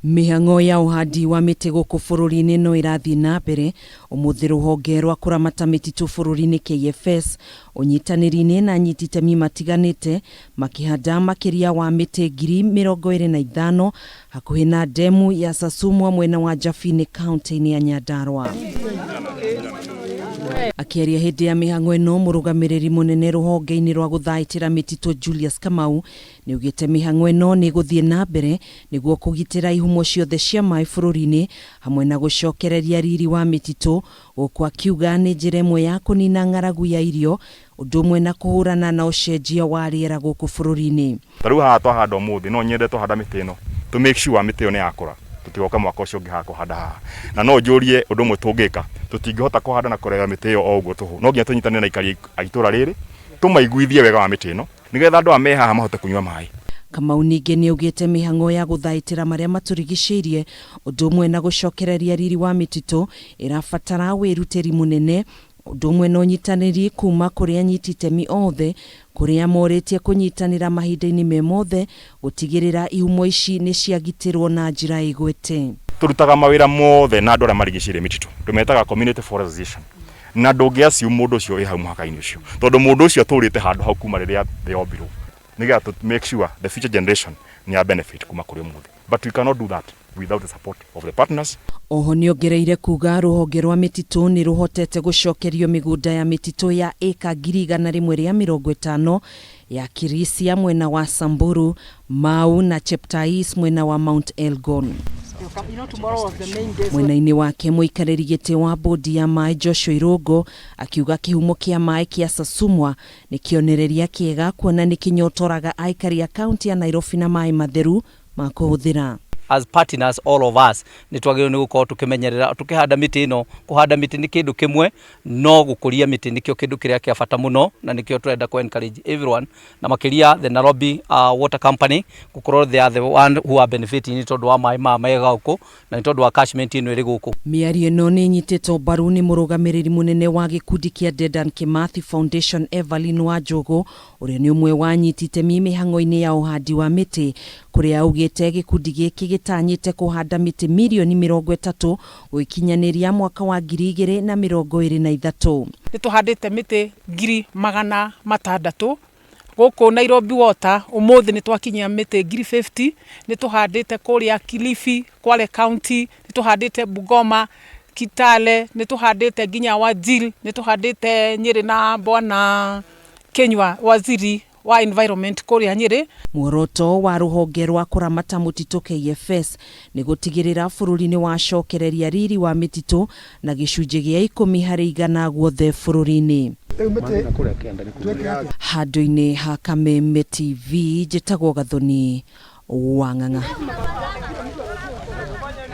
Mĩhang'o ya ũhandi wa mĩtĩ gũkũ bũrũri-inĩ no ĩrathiĩ na mbere. Ũmũthĩ rũhonge rwa kũramata mĩtitũ bũrũri-inĩ KFS ũnyitanĩri-inĩ na anyiti itemi matiganĩte makĩhanda makĩria wa mĩtĩ 25,000 hakuhĩ na ndemu ya Sasumwa mwena wa Jabini kaunti-inĩ ya Nyandarua. Akĩaria hĩndĩ ya mĩhang'o ĩno, mũrũgamĩrĩri mũnene rũhonge-inĩ rwa gũthaitĩra mĩtitũ Julius Kamau nĩaugĩte mĩhang'o ĩno nĩ ĩgũthiĩ na mbere nĩguo kũgitĩra ihumo ciothe cia maĩ bũrũri-inĩ hamwe na gũcokereria riri wa mĩtitũ, gũkũ akiuga nĩ njĩra ĩmwe ya kũnina ng'aragu ya irio ũndũ ũmwe na kũhũrana na ũcenjia wa rĩera gũkũ bũrũri-inĩ. Ta rĩu haha twahanda ũmũthĩ, no nyende twahanda mĩtĩ ĩno tũ make sure mĩtĩ ĩyo nĩ yakũra, tũtigoke mwaka ũcio ũngĩ haha kũhanda haha. Na no njũrie ũndũ ũmwe tũngĩka, tũtingĩhota kũhanda na kũrera mĩtĩ ĩyo o ũguo tũhũ, no nginya tũnyitanĩre na aikari a itũra rĩrĩ, tũmaiguithie wega wa mĩtĩ ĩno, nĩgetha andũ aya me haha mahote kũnyua maĩ. Kamau ningĩ nĩaugĩte mĩhang'o ya gũthaitĩra marĩa matũrigicĩirie ũndũ ũmwe na gũcokereria riri wa mĩtitũ ĩrabatara wĩrutĩri mũnene ũndũ ũmwe na ũnyitanĩri kuma kũrĩ anyiti itemi othe kũrĩa morĩtie kũnyitanĩra mahinda-inĩ me mothe gũtigĩrĩra ihumo ici nĩ ciagitĩrwo na njĩra ĩgwete. Tũrutaga mawĩra mothe na andũ arĩa marigicĩirie mĩtitũ, tũmetaga community forest association, na ndũngĩ assume mũndũ ũcio wĩ hau mũhaka-inĩ ũcio, tondũ mũndũ ũcio atũrĩte handũ hau kuma rĩrĩa thĩ yombirwo, nĩgetha tũ make sure the future generation nĩ ya benefit kuma kũrĩ ũmũthĩ, but we cannot do that without the support of the partners. Oho nĩongereire kuga rũhonge rwa mĩtitũ nĩ rũhotete gũcokerio mĩgũnda ya mĩtitũ ya ĩka 150,000 ya Kirisia mwena wa Samburu, Mau na Cheptais mwena wa Mount Elgon. Mwena-inĩ wake mũikarĩri gĩtĩ wa bodi ya maĩ Joshua Irũngũ akiuga kĩhumo kĩa maĩ kĩa Sasumwa nĩ kĩonereria kĩega kuona nĩ kĩnyotoraga aikari a kaunti ya Nairobi na maĩ matheru ma kũhũthĩra. As partners, all of us nĩ twagĩrĩirwo nĩ gũkorwo tũkĩmenyerera tũkĩhanda mĩtĩ ĩno. Kũhanda mĩtĩ nĩ kĩndũ kĩmwe, no gũkũria mĩtĩ nĩkĩo kĩndũ kĩrĩa kĩa bata mũno, na nĩkĩo tũrenda kũ encourage everyone, na makĩria the Nairobi Water Company gũkorwo they are the one who are benefiting nĩ tondũ wa maĩ maya mega gũkũ na nĩ tondũ wa catchment ĩno ĩrĩ gũkũ. Mĩario ĩno nĩ ĩnyitĩtwo mbaru nĩ mũrũgamĩrĩri mũnene wa gĩkundi kĩa Dedan Kimathi Foundation Evelyn Wanjũgũ, ũrĩa nĩ ũmwe wa anyiti itemi mĩhang'o-inĩ ya ũhandi wa mĩtĩ, kũrĩa augĩte gĩkundi gĩkĩ gĩtanyĩte kũhanda mĩtĩ 30 mirioni gũgĩkinyanĩria mwaka wa 2023. Nĩ tũhandĩte mĩtĩ 600,000 gũkũ Nairobi Water. Ũmũthĩ nĩ twakinyia mĩtĩ 50,000. Nĩ tũhandĩte kũrĩa Kilifi, Kwale County, nĩ tũhandĩte Bungoma, Kitale, nĩ tũhandĩte nginya Wajir, nĩ tũhandĩte Nyĩrĩ na bwana Kinyua, waziri wa environment kũrĩa Nyĩrĩ. Muoroto wa rũhonge rwa kũramata mũtitũ KFS nĩ gũtigĩrĩra bũrũri nĩ wacokereria riri wa mĩtitũ na gĩcunjĩ gĩa 10% guothe bũrũri-inĩ. Handũ-inĩ ha Kameme TV, njĩtagwo Gathoni Wang'ang'a.